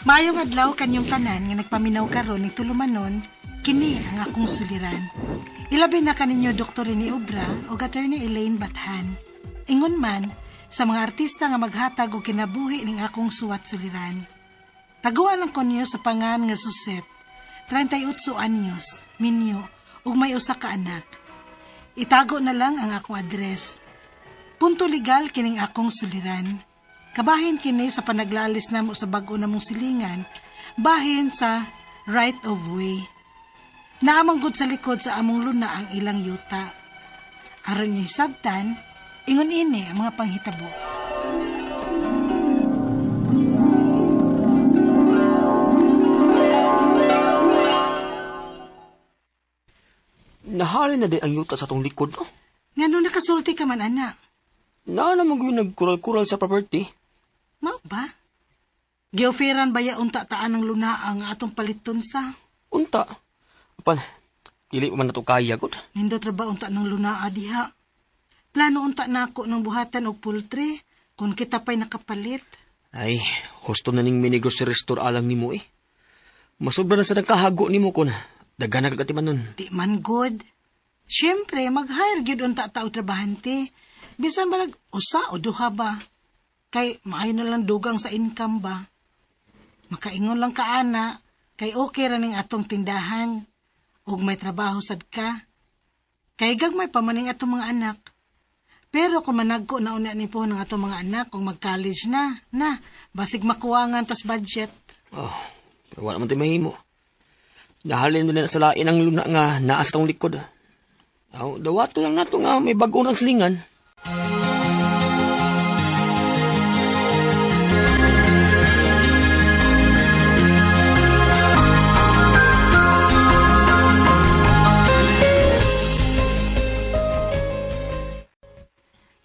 Maayong adlaw kanyong tanan nga nagpaminaw karon ning tulumanon, kini ang akong suliran. Ilabi na kaninyo Dr. Rene Obra ug Attorney Elaine Bathan. Ingon man sa mga artista nga maghatag og kinabuhi ning akong suwat suliran. Taguan ang konyo sa pangan nga Suset, 38 anyos, minyo, ug may usa ka anak. Itago na lang ang akong address. Punto legal kining akong suliran. Kabahin kini sa panaglalis namo sa bag-o namong silingan, bahin sa right of way. Naamang gud sa likod sa among luna ang ilang yuta. Aron niyo hisabtan, ingon ini ang mga panghitabo. Nahalin na din ang yuta sa tong likod, no? Ngano nakasulti ka man, ana? Naa naman gyud nagkural-kural sa property. Mao ba? Gioferan ba ya unta taan ang luna ang atong paliton sa? Unta. Apan, dili pa man nato kaya gud. Nindot ra ba unta ng lunaa diha? Plano unta nako ng buhatan og poultry kung kita pa'y nakapalit. Ay, husto na ning mini grocery store alang nimo eh. Masobra na sa nagkahago nimo kun daghan na kagatiman nun. Di man good. Siyempre, mag-hire gyud unta ta og trabahante. Bisan ba nag usa o duha ba? Kay maayo na lang dugang sa income ba? Makaingon lang ka ana, kay okay ra ning atong tindahan. Ug may trabaho sad ka. Kay gagmay pa man ning atong mga anak. Pero kung managko na una ni po ng atong mga anak kung mag-college na, na, basig makuwangan tas budget. Oh, pero wala man tayo mahimo. Nahalin mo na sa lain ang luna nga naa sa tong likod. Aw, dawato lang nato nga may bag-o ng silingan.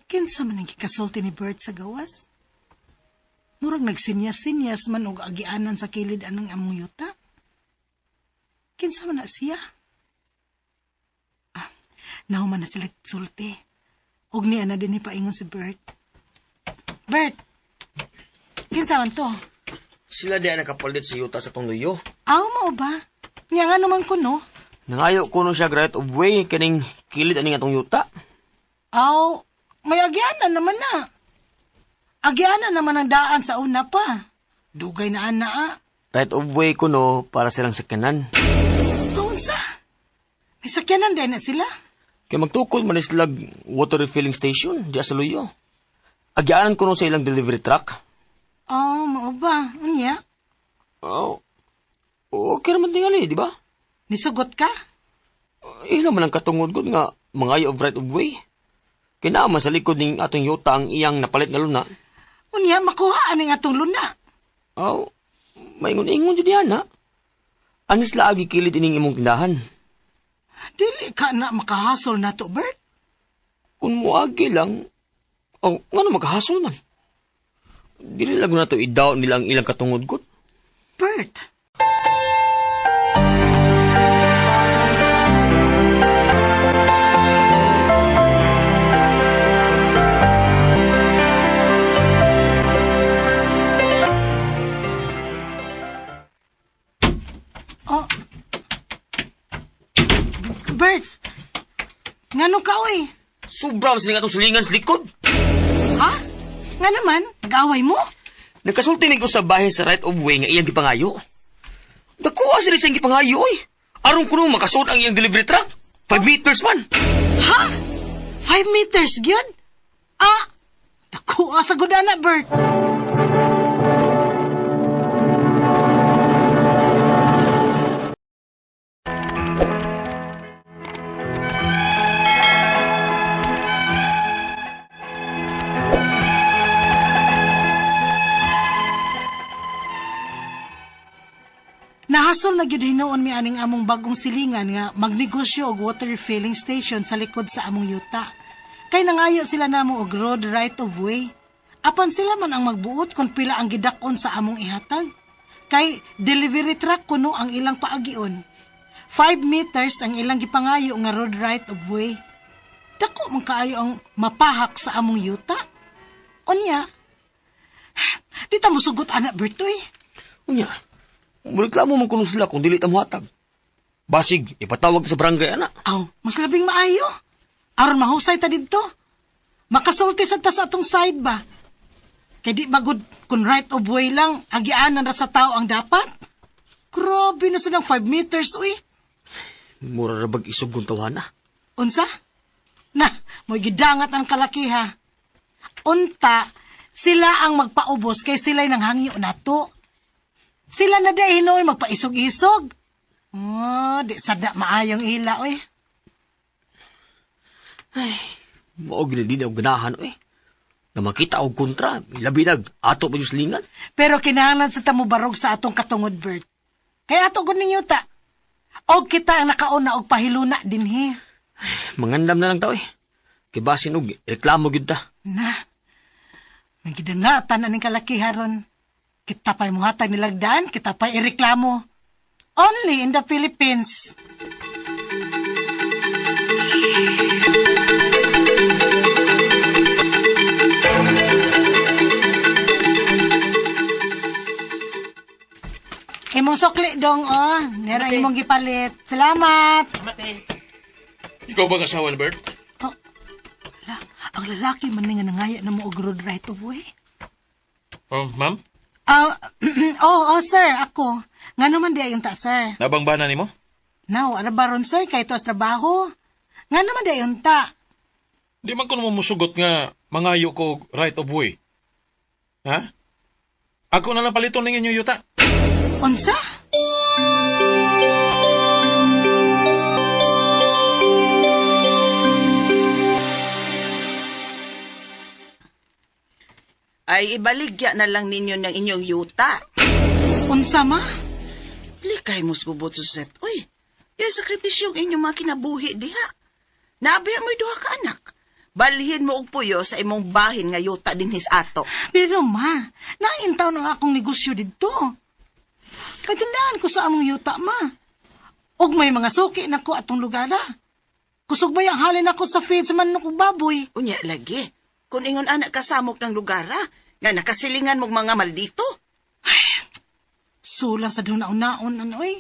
Kinsa man ang gikasulti ni Bert sa gawas? Murag nagsinyas-sinyas man og agianan sa kilid anang among yuta. Kinsa man na siya? Ah, nahuman na sila sulti. Og niya na din ni paingon si Bert. Bert! Kinsa man to? Sila di ay nakapalit sa yuta sa tong luyo. Aw, mao ba? Niya nga naman ko, no? Nangayo kuno siya right of way kining kilid aning atong yuta. Aw, may agianan naman na. Agianan naman ang daan sa una pa. Dugay na ana, ah. Right of way kuno para silang sakyanan. Unsa? May sakyanan din na sila. Kay magtukod man sila water refilling station diya sa luyo. Agianan kuno sa ilang delivery truck. Oh, mao ba? Unya? Oh, okay naman tingali, di ba? Nisugot ka? Ila man ang katungod gud nga mangayo of right of way. Kaya sa likod ning atong yuta ang iyang napalit nga luna. Unya, makuha aning atong luna. Aw, maingon-ingon jud diyan na. Anis laagi kilid ining imong tindahan. Dili ka na makahasol na to, Bert. Kung muagi lang, oh, ngano makahasol man? Dili lang na to idaw nila ang ilang katungod gud. Bert. Oh. Bert. Ngano ka, oy? Sobra man sila atong sulingan sa likod. Ha? Nga naman, nag-away mo? Nagkasulti ko sa bahay sa right of way nga iyang gipangayo. Nakuha sila siyang gipangayo, oy. Aron kuno makasuot ang iyang delivery truck. 5 meters man. Ha? 5 meters, gyud? Ah! Nakuha sa gudana, Bert. Nahasol na gyud hinuon mi aning among bagong silingan nga magnegosyo og water refilling station sa likod sa among yuta. Kay nangayo sila namo og road right of way. Apan sila man ang magbuot kung pila ang gidak-on sa among ihatag. Kay delivery truck kuno ang ilang paagion. 5 meters ang ilang gipangayo nga road right of way. Dako man kaayo ang mapahak sa among yuta. Unya, di ta mosugot ana Bertoy. Unya, mureklamo man kuno sila kung dili ta mohatag. Basig, ipatawag sa barangay, ana. Aw, mas labing maayo. Aron mahusay ta didto. Makasulti sad ta sa atong side ba? Kay di ba gud kung right of way lang, agianan ra sa tao ang dapat? Grabe na silang 5 meters, uy. Mura ra bag isog kung tawhana. Unsa? Na, mo'y gidangat ang kalakiha. Unta, sila ang magpaubos kay sila'y nanghangyo nato. Sila na di hinoy magpaisog-isog. Oh, di sada maayong ila, uy. Mao gini di na og ganahan, uy. Na makita og kontra, labi nag ato pa yung silingan. Pero kinahanglan sa tamubarog sa atong katungod, Bert. Kaya ato gud ninyo ta. Og kita ang nakauna og pahiluna dinhi. Mangandam na lang ta, uy. Kay basin og reklamo gyud ta. Na, may gidangatan aning kalakiha ron. Kita pa'y muhatag nilagdaan, kita pa'y ireklamo. Only in the Philippines. Imong sukli dong, oh. Nera imong gipalit. Salamat. Ikaw ba ang asawa ni Bert? Oh, ala, ang lalaki man ni nga nangaya na mo og road right of way. Oh, ma'am? Ah, oh, sir, ako. Nga naman di ayon ta, sir. Nabang bana nimo? Now, ara ba ron, sir, kay tuwas trabaho. Nga naman di ayon ta. Di man ko naman musugot nga mangayo ko og right of way. Ha? Ako na lang paliton ning inyo yuta. Unsa? Ay ibaligya na lang ninyo ng inyong yuta. Unsa ma? Likay mo gubot suset. Uy, yung sakripisyo ang inyong mga kinabuhi diha. Naabiya mo'y duha ka anak. Balhin mo og puyo sa imong bahin nga yuta dinhis ato. Pero ma, naintaw na akong negosyo didto. Kagandaan ko sa among yuta, ma. Og may mga suki na ko atong lugar, ah. Kusog ba yung halin ako sa feeds man ug baboy? Unya lagi. Kung ingon anak kasamok ng lugar ha, nga nakasilingan mong mga maldito. Sula sa doon naon ano, oy.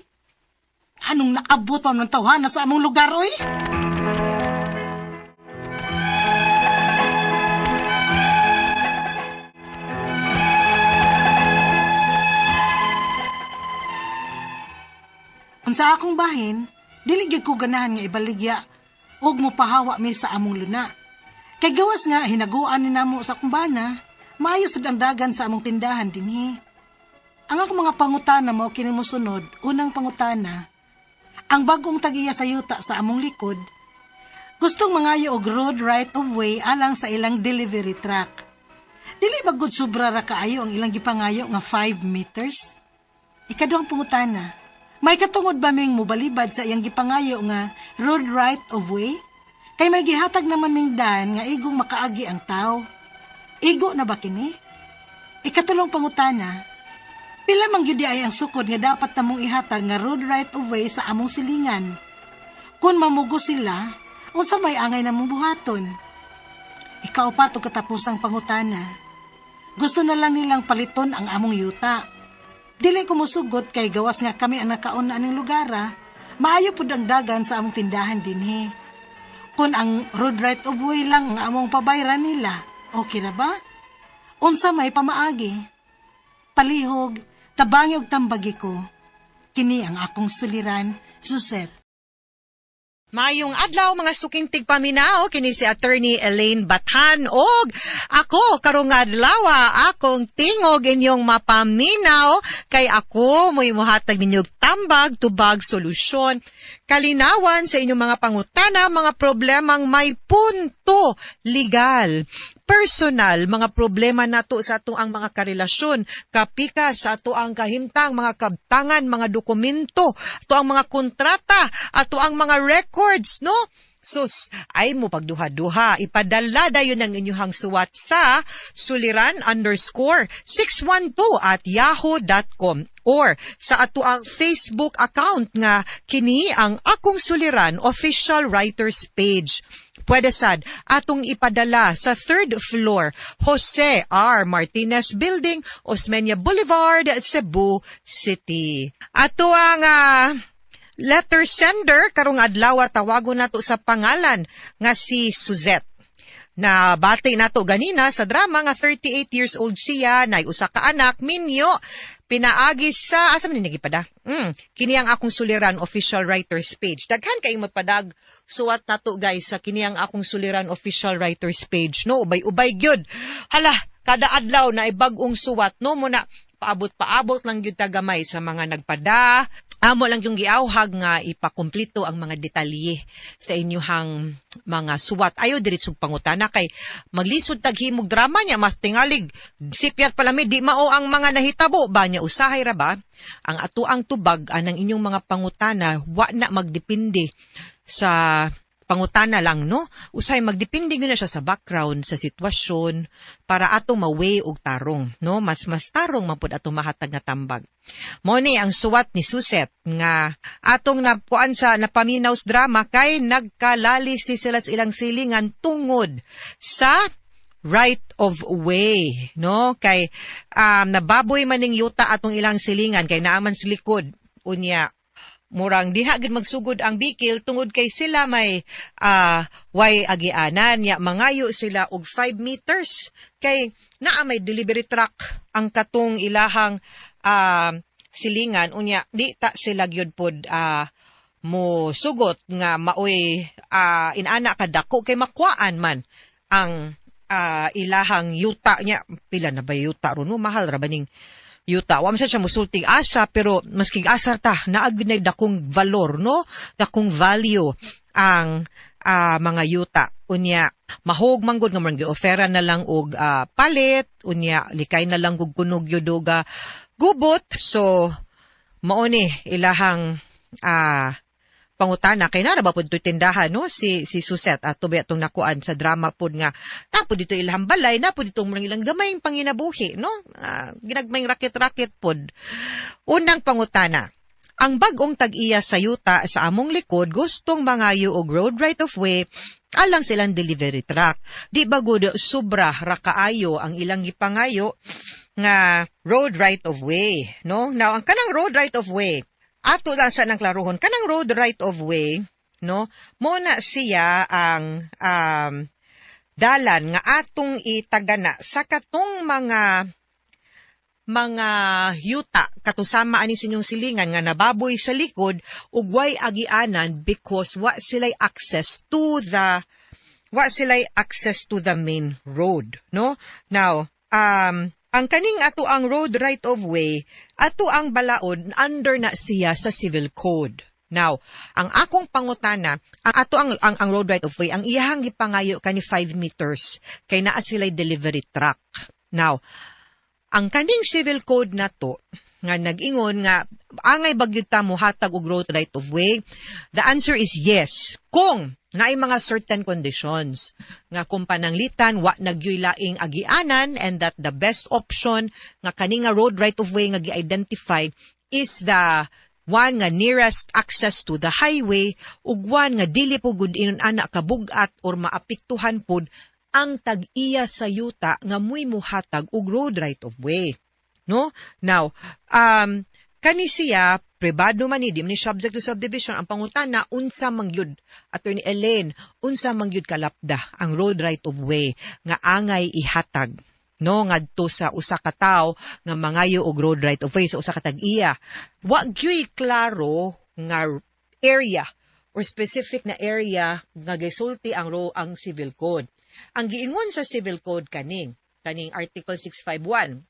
Anong naabot pa ng tawhana sa among lugar, oy? Kung sa akong bahin, dili gyud ko ganahan nga ibaligya ug mopahawa mi sa among luna. Kay gawas nga hinaguan ni namo sa akong bana, maayo sa dandagan sa among tindahan dinhi. Ang akong mga pangutana mao kini mosunod, unang pangutana, ang bagong tag-iya sa yuta sa among likod, gustong mangayo og road right of way alang sa ilang delivery truck. Dili ba gud sobra ra kaayo ang ilang gipangayo nga 5 meters? Ikaduhang pangutana, may katungod ba ming mobalibad sa iyang gipangayo nga road right of way? Kay may gihatag naman ming daan nga igong makaagi ang tao. Igo na ba kini? Ikatulong pangutana, pila man gyud ay ang sukod nga dapat namong ihatag nga road right of way sa among silingan? Kung mamugo sila, unsa may angay namong buhaton? Ikaupat ug katapusang pangutana, gusto na lang nilang paliton ang among yuta. Dili ko musugot kay gawas nga kami ang nakauna aning lugar, ah. Maayo pud ang dagan sa among tindahan dinhi. Kung ang road right of way lang ang among pabayran nila, okay na ba? Unsa may pamaagi? Palihog, tabangi og tambagi ko. Kini ang akong suliran, Suset. Mayong adlaw mga suking tigpaminaw, kini si Attorney Elaine Bathan og ako karong adlaw akong tingog inyong mapaminaw kay ako mo'y mohatag ninyo og tambag tubag solusyon kalinawan sa inyong mga pangutana, mga problemang may punto legal, personal, mga problema nato sa ato ang mga karelasyon, kapika sa ato ang kahimtang, mga kabtangan, mga dokumento, ato ang mga kontrata, ato ang mga records, no? Sus, ay mo pagduha-duha. Ipadala dayon ang inyuhang suwat sa suliran_612@yahoo.com or sa ato ang Facebook account nga kini ang Akong Suliran Official Writers Page. Pwede sad atong ipadala sa third floor, Jose R. Martinez Building, Osmeña Boulevard, Cebu City. Ato ang letter sender karong adlaw, tawagon nato sa pangalan nga si Suzette. Na bati nato ganina sa drama nga 38 years old siya, nay usa ka anak, minyo pinaagi sa asa man ni gipada? Kini ang Akong Suliran official writers page. Daghan kay mapadag suwat nato, guys, sa kini ang Akong Suliran official writers page, no? Ubay-ubay gyud. Hala, kada adlaw na bag-ong suwat, no? Muna paabot-paabot lang gyud ta gamay sa mga nagpada. Amo lang yung giawhag nga ipakumplito ang mga detalye sa inyuhang mga suwat. Ayo diretsog pangutana kay maglisod tag himog drama niya, mas tingalig sipyat pala mi, di mao ang mga nahitabo ba niya. Usahay ra ba ang ato ang tubag anang inyong mga pangutana, wa na magdepende sa pangutana lang, no? Usahay magdepende gyud na siya sa background, sa sitwasyon, para ato ma-weigh og tarong, no? Mas tarong man pud ato mahatag nga tambag. Mo ni ang suwat ni Suset nga atong napuan sa napaminaw sa drama kay nagkalalis ni sila sa ilang silingan tungod sa right of way, no? Kay nababoy man ning yuta atong ilang silingan kay naaman sa likod. Unya murang diha gid magsugod ang bikil tungod kay sila may way agianan ya, mangayo sila og 5 meters kay naa may delivery truck ang katong ilahang silingan. Unya di ta sila gyud pod mo sugot nga maoy inana kadako kay makuaan man ang ilahang yuta niya. Pila na ba yuta ron, no? Mahal ra ba ning yuta? Wa man siya musulting asa, pero maski asar ta, naa gyud na dakong valor, no? Dakong value ang mga yuta. Unya mahog man gud nga man gi-offera na lang og palit, unya likay na lang gud kunog gyud og gubot. So mao ni ilahang pangutana kay nara ba pud to'y tindahan, no, si Suset ato ba atong nakuan sa drama pod nga na pud dito ilahang balay, na pud ditong murang ilang gamayng panginabuhi, no? Ginagmayng raket-raket pod. Unang pangutana: ang bag-ong tag-iya sa yuta sa among likod gustong mangayo og road right of way alang silang delivery truck. Di ba gud sobra ra kaayo ang ilang gipangayo nga road right of way, no? Now, ang kanang road right of way, ato lang sa nang klarohon, kanang road right of way, no? Mo na siya ang dalan nga atong itagana sa katong mga yuta katusama ani sa inyong silingan nga nababoy sa likod ug way agianan because wa sila'y access to the main road, no? Now, ang kaning ato ang road right of way, ato ang balaod, under na siya sa Civil Code. Now, ang akong pangutana, ang ato ang road right of way, ang iyahang gipangayo kani 5 meters kay naa sila'y delivery truck. Now, ang kaning Civil Code nato nga nag-ingon nga angay ba gyud ta mohatag og road right of way, the answer is yes kung naay mga certain conditions nga kung pananglitan wa nagyoy laing agianan and that the best option nga kani nga road right of way nga gi-identify is the one nga nearest access to the highway ug one nga dili po gud inon ana kabugat or maapektuhan pod ang tag-iya sa yuta nga mo'y muhatag og road right of way, no? Now, kani siya pribado man ni, di man ni subject to subdivision. Ang pangutana, unsa man gyud, Attorney Elaine, unsa man gyud kalapda ang road right of way nga angay ihatag, no, ngadto sa usa ka tawo nga mangayo og road right of way sa usa ka tag-iya? Wa gyuy klaro nga area or specific na area nga gisulti ang Civil Code. Ang giingon sa Civil Code kaning Article 651,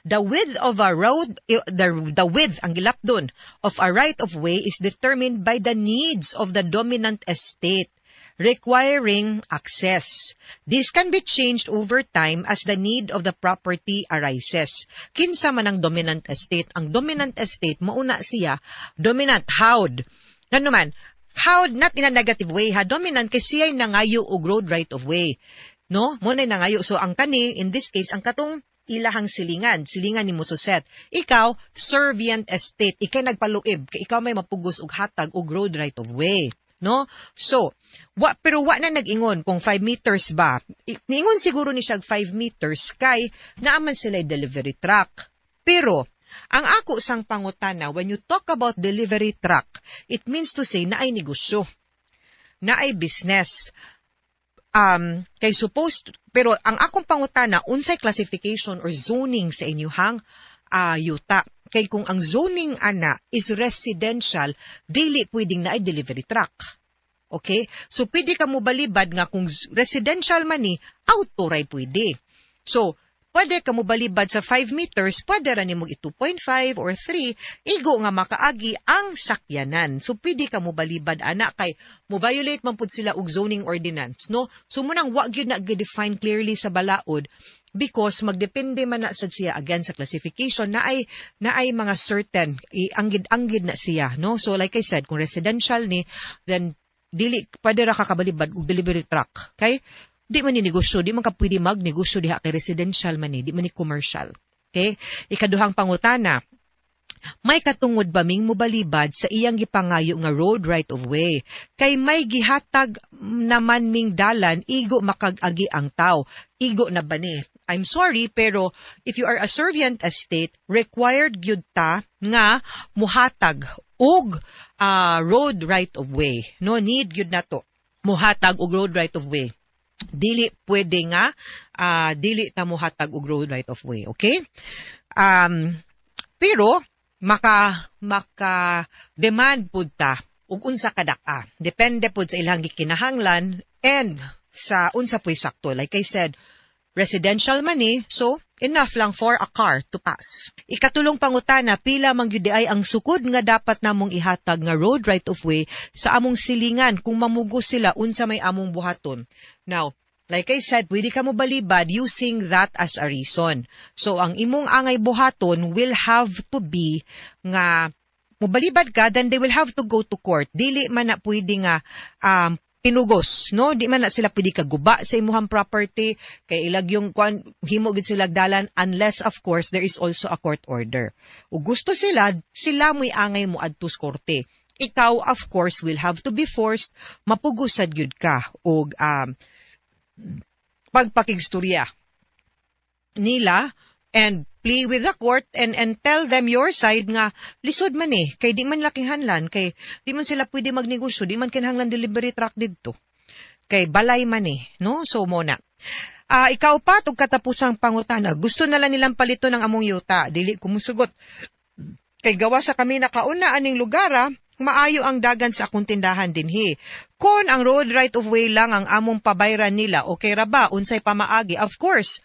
the width of a road, the width, ang gilapdon, of a right of way is determined by the needs of the dominant estate requiring access. This can be changed over time as the need of the property arises. Kinsa man ang dominant estate? Ang dominant estate, mauna siya, dominant, howd. Ngano man, howd, not in a negative way, ha, dominant kay siya'y nangayo og road right of way. No? Mo na nangayo. So ang kani, in this case, ang katong ilahang silingan, silingan ni Mususet. Ikaw, servient estate, ikay nagpaluib, kay ikaw may mapugos og hatag og road right of way. no? So, wa pero wa na nag-ingon kung 5 meters ba. Niingon siguro ni siya 5 meters kay naaman sila delivery truck. Pero ang ako sang pangutana, when you talk about delivery truck, it means to say na ay negosyo, na ay business. Kay supposed, pero ang akong pangutana, unsay classification or zoning sa inyuhang yuta? Kay kung ang zoning ana is residential, dili pwedeng na ay delivery truck. Okay? So pwede ka mo balibad nga kung residential man ni, auto ray pwede. So, pwede ka mo balibad sa 5 meters, pwede ra nimo 2.5 or 3, igo nga makaagi ang sakyanan. So pwede ka mo balibad ana kay mo violate man pud sila og zoning ordinance, no? So munang wa gyud na define clearly sa balaod because magdepende man na sad siya again sa classification na ay mga certain anggid-anggid na siya, no? So like I said, kung residential ni, then dili pwede ra ka kabalibad og delivery truck kay di man ni negosyo, di man ka pwede magnegosyo diha kay residential man ni, di man ni commercial. Okay? Ikaduhang pangutana, may katungod ba ming mobalibad sa iyang gipangayo nga road right of way? Kay may gihatag naman ming dalan, igo makag-agi ang tao. Igo na ba ni? I'm sorry, pero if you are a servient estate, required gyud ta nga muhatag og road right of way. No need gyud na to. Muhatag og road right of way, dili pwede nga dili ta mohatag og road right of way, okay? Pero maka demand pud ta og unsa ka dak-a, depende pud sa ilang gikinahanglan and sa unsa puy sakto. Like I said, residential man ni, so enough lang for a car to pass. Ikatulong pangutana, pila man gyud ay ang sukod nga dapat namong ihatag nga road right of way sa among silingan kung mamugos sila, unsa may among buhaton? Now, like I said, pwede ka mo balibad using that as a reason. So, ang imong angay buhaton will have to be nga mobalibad ka, then they will have to go to court. Dili man na pwede nga pinugos, no? Di man na sila pwede kaguba sa imuhang property kay ilag yung kuan, himo gid sila dalan, unless of course there is also a court order. O gusto sila, sila mo'y angay mo adto sa korte. Ikaw, of course, will have to be forced mapugosad gyud ka og pagpakigstorya nila and plea with the court and tell them your side nga lisod man eh kay di man lakihanlan, kay di man sila pwede magnegosyo, di man kinahanglan delivery truck didto kay balay man eh, no? So mo na. Ikaw pa ug katapusang pangutana, gusto na lang nilang palito ng among yuta, dili ko musugot kay gawa sa kami nakauna aning lugar, maayo ang dagan sa akong tindahan dinhi. Kon ang road right of way lang ang among pabayran nila, okay ra ba? Unsay pamaagi? Of course,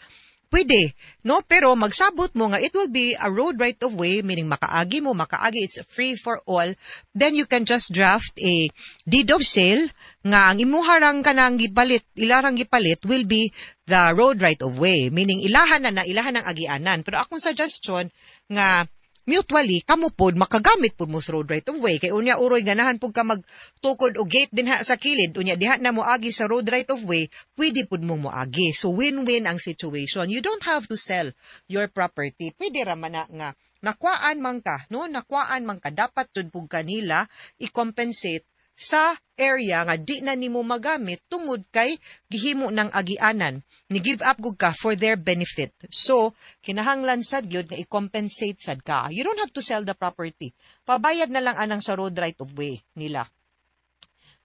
pwede, no? Pero magsabot mo nga it will be a road right of way, meaning makaagi mo, makaagi, it's free for all. Then you can just draft a deed of sale nga ang imuharang kanang gipalit, ilarang gipalit will be the road right of way, meaning ilahan na na ilahan ang agianan. Pero akong suggestion nga mutually kamo pod makagamit pod mo sa road right of way kay unya uroy ganahan pud ka magtukod og gate dinha sa kilid, unya diha na moagi sa road right of way, pwede pud mo moagi. So win-win ang situation. You don't have to sell your property. Pwede ra man na nga nakwaan man ka, no? Nakwaan man ka, dapat jud pud kanila i-compensate sa area nga di na nimo magamit tungod kay gihimo ng agianan. Ni give up gud ka for their benefit. So, kinahanglan sad gyud nga i-compensate sad ka. You don't have to sell the property. Pabayad na lang anang sa road right of way nila.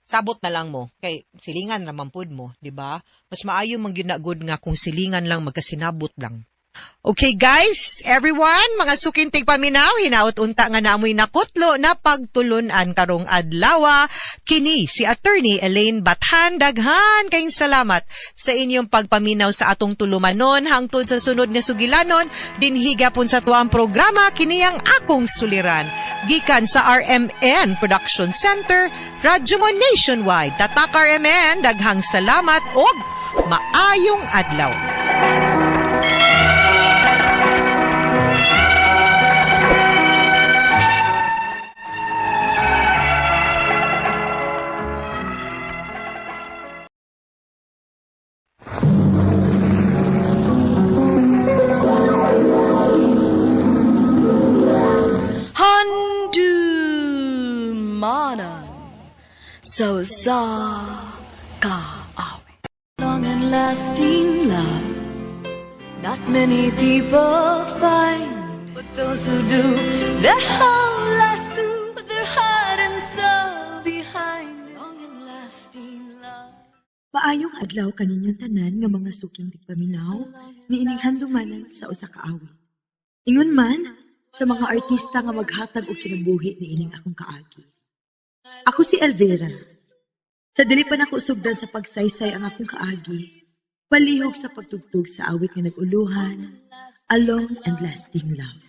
Sabot na lang mo kay silingan ra man pud mo, di ba? Mas maayo man gyud na gud nga kung silingan lang, magkasinabot lang. Okay guys, everyone, mga suking tigpaminaw, hinaot unta nga naamoy nakutlo na pagtulunan karong adlawa. Kini si Attorney Elaine Bathan, daghan kayong salamat sa inyong pagpaminaw sa atong tulumanon hangtod sa sunod nga sugilanon dinhi gapon sa tuang programa, kini ang akong suliran. Gikan sa RMN Production Center, Radyo Mo Nationwide. Tatak RMN, daghang salamat og maayong adlaw. Handumanan sa Sa usa ka awit. Long and lasting love, not many people find, but those who do, their whole life through, put their heart and soul behind. Long and lasting love. Maayong adlaw kaninyong tanan nga mga suking tigpaminaw niining handumanan sa usa ka awit. Ingon man sa mga artista nga maghatag og kinabuhi niining akong kaagi. Ako si Elvira. Sa dili pa nako sugdan sa pagsaysay ang akong kaagi, palihog sa pagtugtog sa awit nga nag-uluhan, A Long and Lasting Love.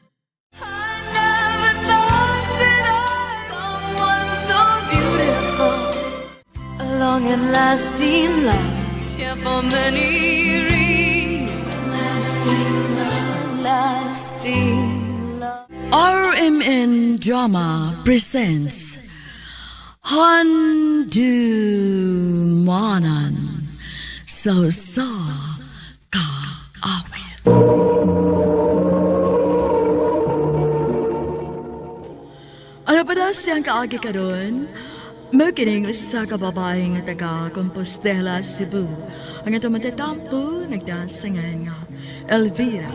I never thought that I someone so beautiful. A long and lasting love we share for many reasons. Lasting love, lasting love. RMN Drama presents Handumanan sa usa ka awit. Ano pa na siyang kaagi karon? Mao kining usa ka babae nga taga Compostela, Cebu. Ang atong matatampo nagdasangan nga Elvira.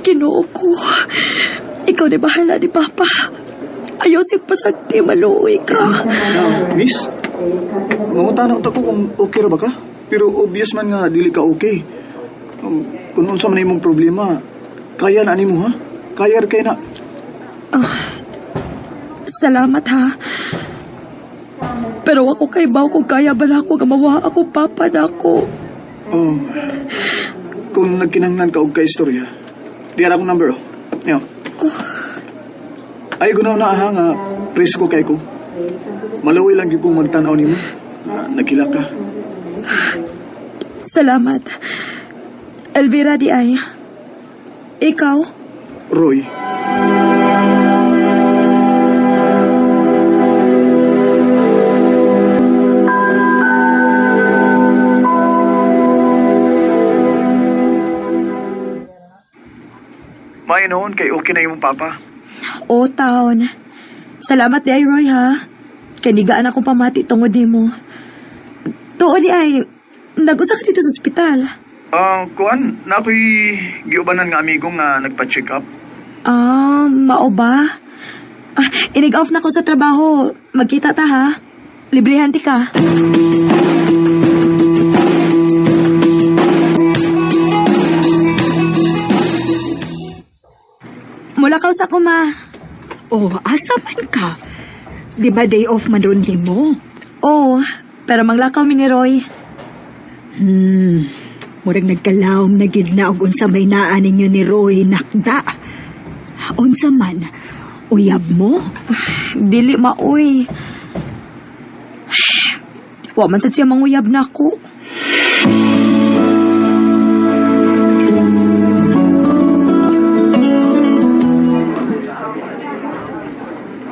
Ginoo ko. Ikaw na bahala ni Papa. Ayaw siyang pasagti, maluoy ka. Miss, mangutana ko kung okay ra ba ka? Pero obvious man nga dili ka okay. Kung unsa man imong problema, kaya na nimo ha? Kaya ra kay na. Salamat ha. Pero ako kay baw kung kaya ba na ako gamawa ako papa na ako. Oh, kung nagkinahanglan ka og kaistorya, di ara akong number oh. Yo. Ay gunaw na ha nga risko kay ko. Maluoy lang gyud kong magtan-aw nimo. Nagkila ka. Salamat. Elvira di ay. Ikaw? Roy. May noon kay okay na imong papa. O taon. Salamat di ay Roy ha. Kanigaan akong pamati tungod nimo. Tuod di ay, nag-usa ka dito sa ospital. Kuan, na ako'y giubanan nga amigo nga nagpa-check up. Ah, mao ba? Ah, inig-off na ko sa trabaho. Magkita ta ha. Librehan ti ka. Mula ka sa ma. Oh, asa man ka? Di ba day off man ron nimo? Oo, pero manglakaw mi ni Roy. Murag nagkalawom na gid na og unsa may naa ninyo ni Roy nakda. Unsa man, uyab mo? Dili maoy. Wa man sad siya manguyab na ako.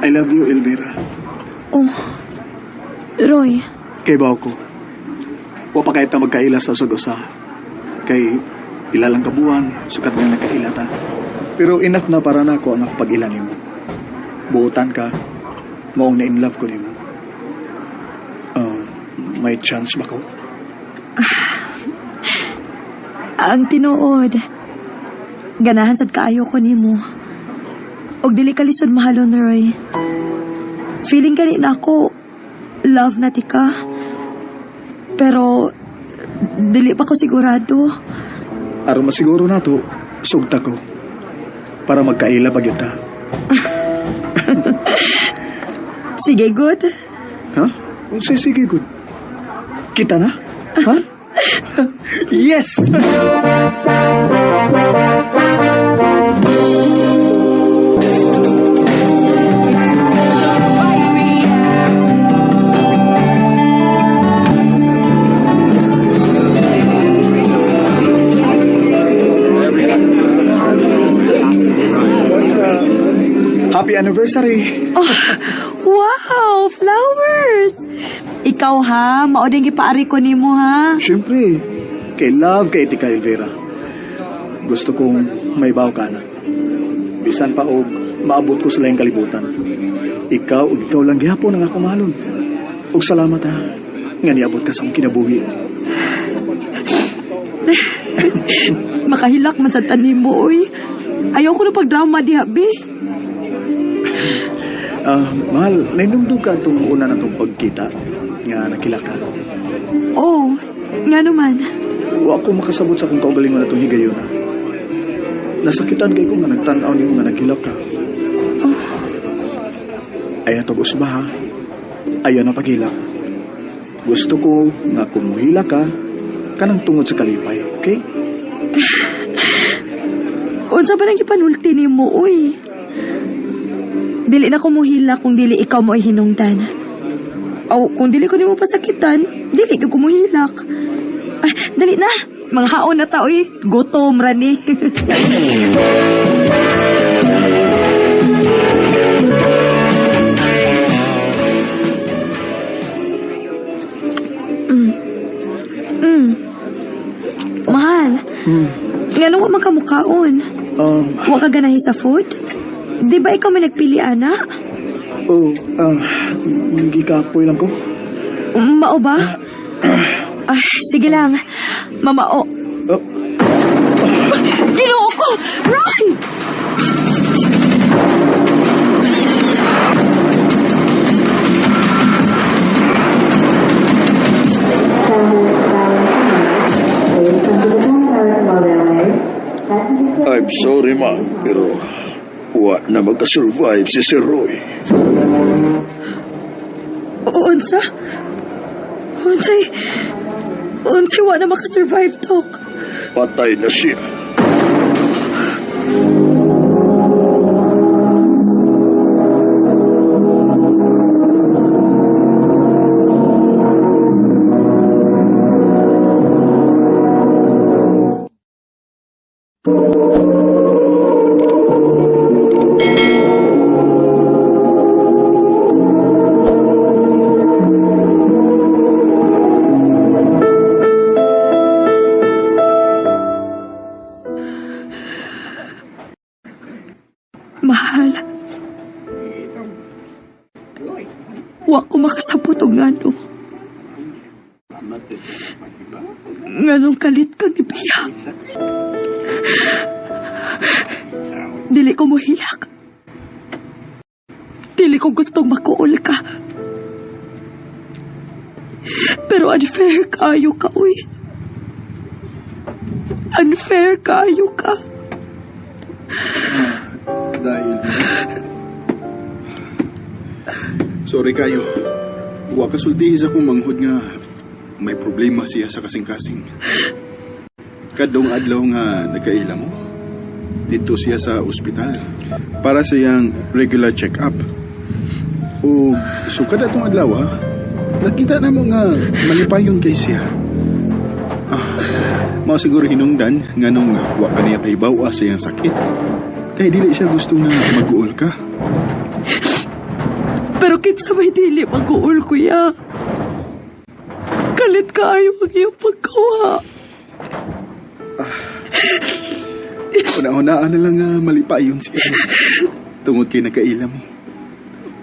I love you, Elvira. Oh, Roy. Kay ba ko? Wa pa kahit na magkaila sa usag-usa. Kay pila lang ka buwan, sukat na nagkaila ta. Pero enough na para nako ang pag-ila nimo. Buotan ka, maong na in love ko nimo. May chance ba ko? Ang tinuod. Ganahan sad kaayo ko nimo. Og dili ka lisod mahalon, Roy. Feeling kani na ako love na ti ka. Pero dili pa ko sigurado. Aron masiguro nato, sugta ko. Para magkaila pa gyud ta. Sige, good. Ha? Unsay sige good? Kita na? Ha? Yes! anniversary. Oh, wow, flowers! Ikaw ha, mao din gipaari ko nimo ha. Siyempre, kay love kay Tika Elvira. Gusto kong may baw ka na. Bisan pa og maabot ko sa laing kalibutan. Ikaw ug ikaw lang gihapon ang akong mahalon. Ug salamat ha, nga niabot ka sa akong kinabuhi. Makahilak man sa tanim mo, oy. Ayaw ko na pagdrama diha, be. Mahal, nainumdum ka itong una na itong pagkita nga nakila ka. Oh, nga naman. Wa ko makasabot sa akong kaugalingon na itong higayon. Nasakitan kay ko nga nagtan-aw nimo nga nagkilak ka. Oh. Ay natog usba ha. Ayaw na paghilak. Gusto ko nga kung muhila ka, kanang tungod sa kalipay, okay? Unsa ba nang gipanulti nimo, uy? Dili na ko muhila kung dili ikaw mo ay hinungdan. O kung dili ko nimo pasakitan, dili ko muhilak. Ay, dali na. Mga haon na ta, uy. Gutom ra ni. Mahal. Ngano wa man ka mukaon? Wa ka ganahi sa food? Di ba ikaw may nagpili, ana? Oh, gikapoy lang ko. Mao ba? Ah, sige lang. Mamao. Oh. Ginoo ko! Roy! I'm sorry, ma'am, pero wa na magka-survive si Sir Roy. Unsa? Unsay? Unsay wa na makasurvive, Doc? Patay na siya. Mahal. Wa ko makasabot og ngano. Nganong kalit kang nibiya. Dili ko mohilak. Dili ko gustong makuol ka. Pero unfair kaayo ka, uy. Unfair kaayo ka. Dahil... Sorry kayo. Wa kasultihi sa akong manghud nga may problema siya sa kasing-kasing. Kadong adlaw nga nagkaila mo, dito siya sa ospital para sa iyang regular check-up. O sukad atong adlaw, nakita na mo nga malipayon kay siya. Mao siguro hinungdan nganong wa ka niya pahibaw sa iyang sakit. Kay dili siya gusto nga mag-uol ka. Pero kinsa may dili mag-uol, kuya. Kalit kaayo ang iyong pagkawa. Una-unaan na lang nga malipayon siya. Tungod kay nagkaila mo.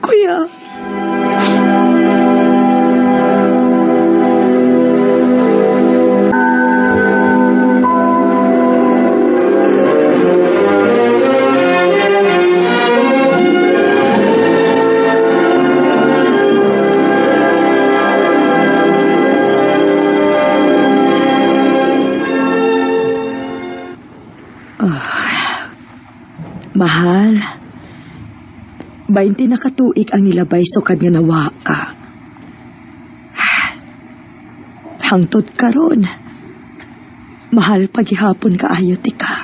Kuya. Mahal, 20 na katuig ang nilabay sukad nga nawa ka. Hangtod karon. Mahal paghihapon kaayo ti ka.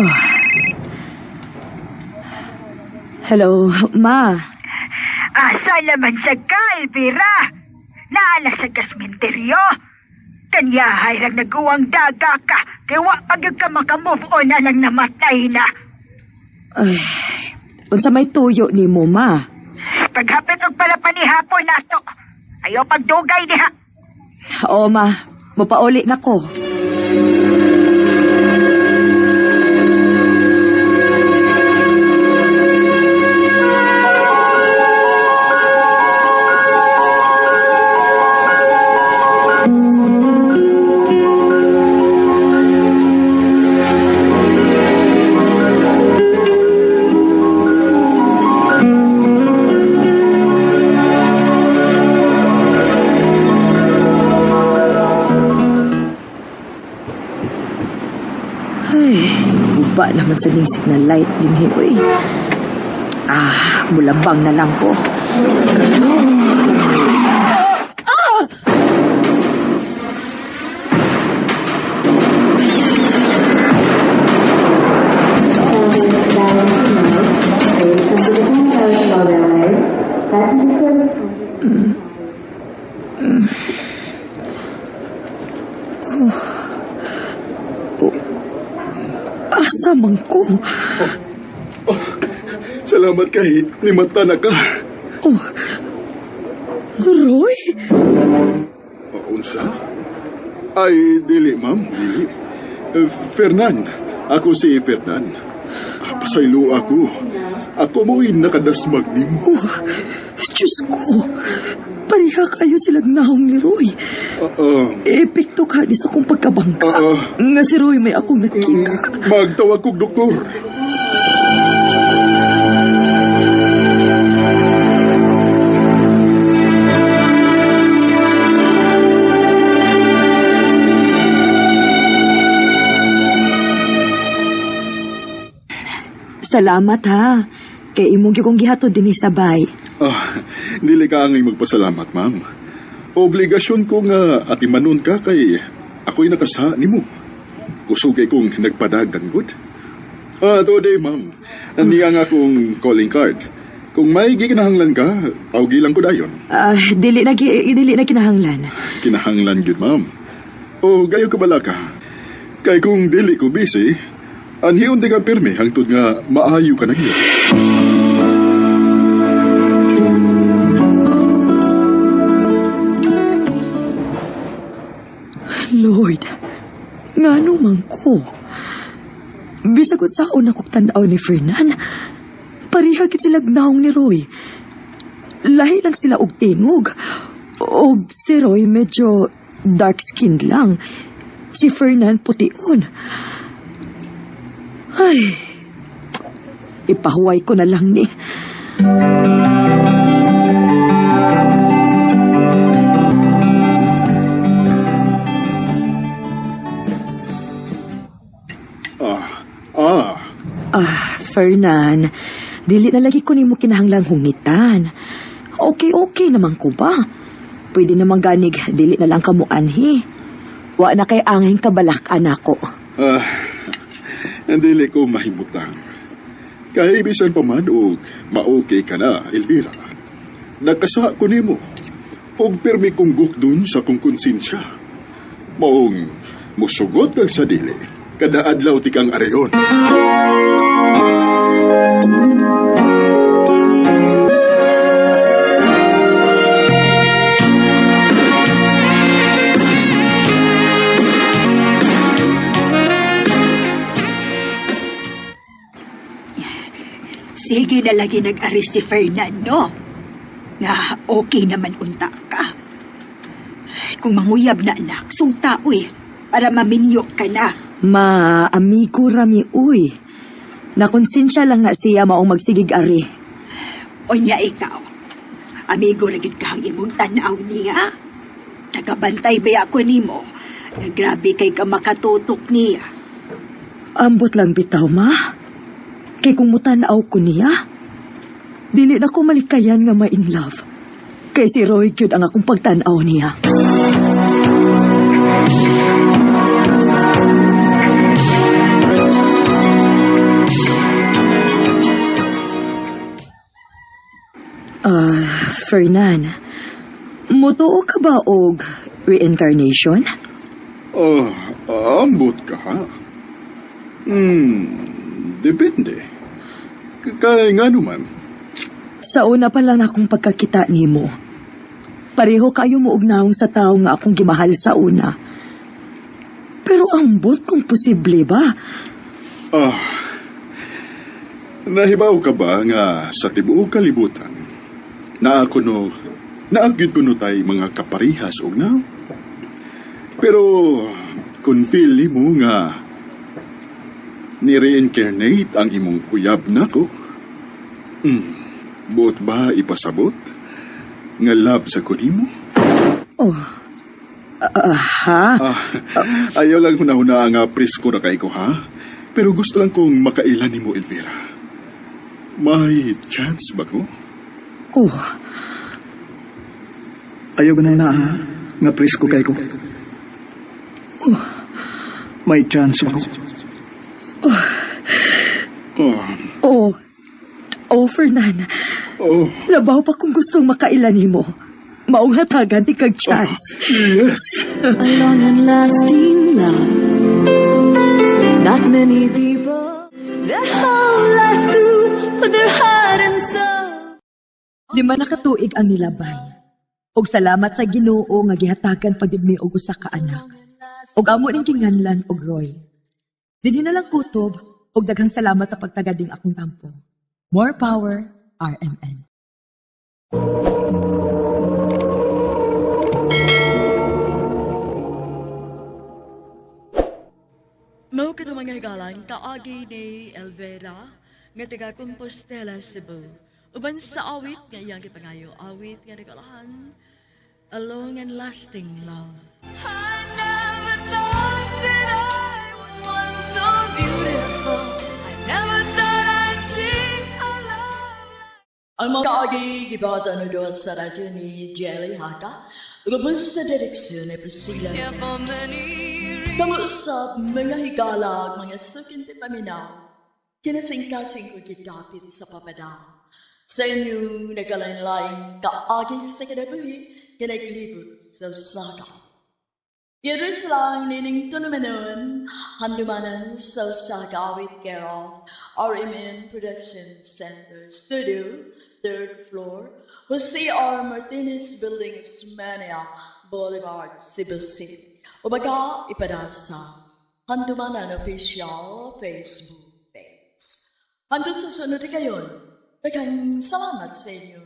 Oh. Hello, ma. Asa naman sa ka, Elvira? Naala sa kasmenteryo. Kanyahay lang naguwang daga ka. Kaya wa pag ka makamove on na lang namatay na. Ay, unsa may tuyo ni mo, ma? Paghapit og palapanihapon nato. Ayaw pagdugay diha. Oo, ma. Mupauli na ko. Ay, guba naman sa ning signal light din hi, uy. Ah, mulabang na lang ko. Ah! Asa man ko? Salamat kay nimata na ka. Oh, Roy? Unsa? Ay, dili, ma'am. Dili. Fernan. Ako si Fernan. Pasaylo ako. Ako mo'y nakadasmag nimo. Oh, Diyos ko. Pareha kayo silang nahong ni Roy. Epekto ka di sa akong pagkabangka. Nga si Roy may akong nakita. Magtawag kog doktor. Salamat ha. Kay imong gyud kong gihatod dinhi sa bay. Ah, dili ka angay magpasalamat, ma'am. Obligasyon ko nga atimanon ka kay ako'y nakasa nimo. Kusog kay kong nagpadagan gud. Ah, today, ma'am. Niya nga akong calling card. Kung may gikinahanglan ka, tawgi lang ko dayon. Ah, dili na dili na kinahanglan. Kinahanglan gyud, ma'am. O gayo ka bala ka. Kay kung dili ko busy, anhiyon di ka pirmi hangtod nga maayo ka na gyud. Lord, ngano man ko? Bisag unsaon akong tan-aw ni Fernan, pareha gid sila naong ni Roy. Lahi lang sila og tingog. Og si Roy medyo dark-skinned lang. Si Fernan pution. Ay, ipahuway ko na lang ni. Ah, Ah, Fernan, dili na lagi ko nimo kinahanglang hungitan. Okay, okay naman ko ba? Pwede naman ganig, dili na lang kamo anhi. Wa na kay angin kabalak anako. Ah, dili ko mahimutang. Kay bisan pa man og ma-okay ka na, Elvira. Nakasa ko nimo. Og pirmi kong gukdon sa kong konsensya. Maong musugot kag sa dili. Kada adlaw ti kang areon. Sige na lagi nag-arrest si Fernan, no? Nga okay naman unta ka. Kung manguyab na anak, sungta, uy, para maminyo ka na. Ma, amigo rami uy. Nakonsensya lang na siya maong magsigig ari. O niya ikaw, amigo ra gid ka ang imong tanaw niya. Nagabantay ba ako nimo? Nga grabe kay ka makatutok niya. Ambot lang bitaw, ma. Kay kung mutanaw ko niya, dili na ko malikayan nga ma-in love. Kay si Roy gyud ang akong pagtanaw niya. Ah, Fernan, mutuo ka ba og reincarnation? Ah, ambot ka ha? Depende. Kay nga naman. Sa una pa lang akong pagkakita nimo. Pareho kayo mo og nawong sa tawo nga akong gimahal sa una. Pero ambot kung posible ba? Ah. Nahibaw ka ba nga sa tibuok kalibutan, naa kuno, naa gyud kuno tay mga kaparihas og na? Pero kung feel nimo nga ni-reincarnate ang imong uyab nako, buot ba ipasabot nga love sa kunimo? Oh. Ah, ha? Ah, ayaw lang hunahuna nga presko na kay ko, ha? Pero gusto lang kong makaila nimo, Elvira. May chance ba ko? Oh, Ayaw ganay na ha, nga presko kay ko. May chance ba ko? Oh, oh. Oh, Fernan. oh, Labaw pa kung gustong makaila nimo. Maong hatagan ti kag chance. yes. A long and lasting love. Not many people their whole life through put their heart and soul. 5 na ka tuig ang nilabay. Og salamat sa Ginoo nga gihatagan pagid mi og usa ka anak. Og amo ning kinganlan og Roy. Dinhi na lang kutob og daghang salamat sa pagtagad ning akong tampo. More power, RMN. Mao kadto mga higalan kaagi ni Elvera nga taga Compostela, Cebu. Uban sa awit nga iyang gipangayo, awit nga nagalahan, A Long and Lasting Love. I never thought that I would want so beautiful. I never thought I'd see a love like Ang mga kaagi gibata na doon sa radyo ni Jelly Haka, lubos sa direksyon ni Priscilla. Share for many reasons. Kamuusap mga higalag, mga sukinti paminaw, kinasingkasing ko gigapit sa papadang. Sa inyong nagkalain-laing kaagi sa kinabuhi, kinaglibot sa usaka. Iris lang nining tulumanon, handumanan sa Osaka with care of RMN Production Center Studio, third floor, Jose R. Martinez Building, Osmania Boulevard, Cebu City. O baka ipada sa Handumanan Official Facebook page. Hanggang sa sunod kayon, daghang salamat sa inyong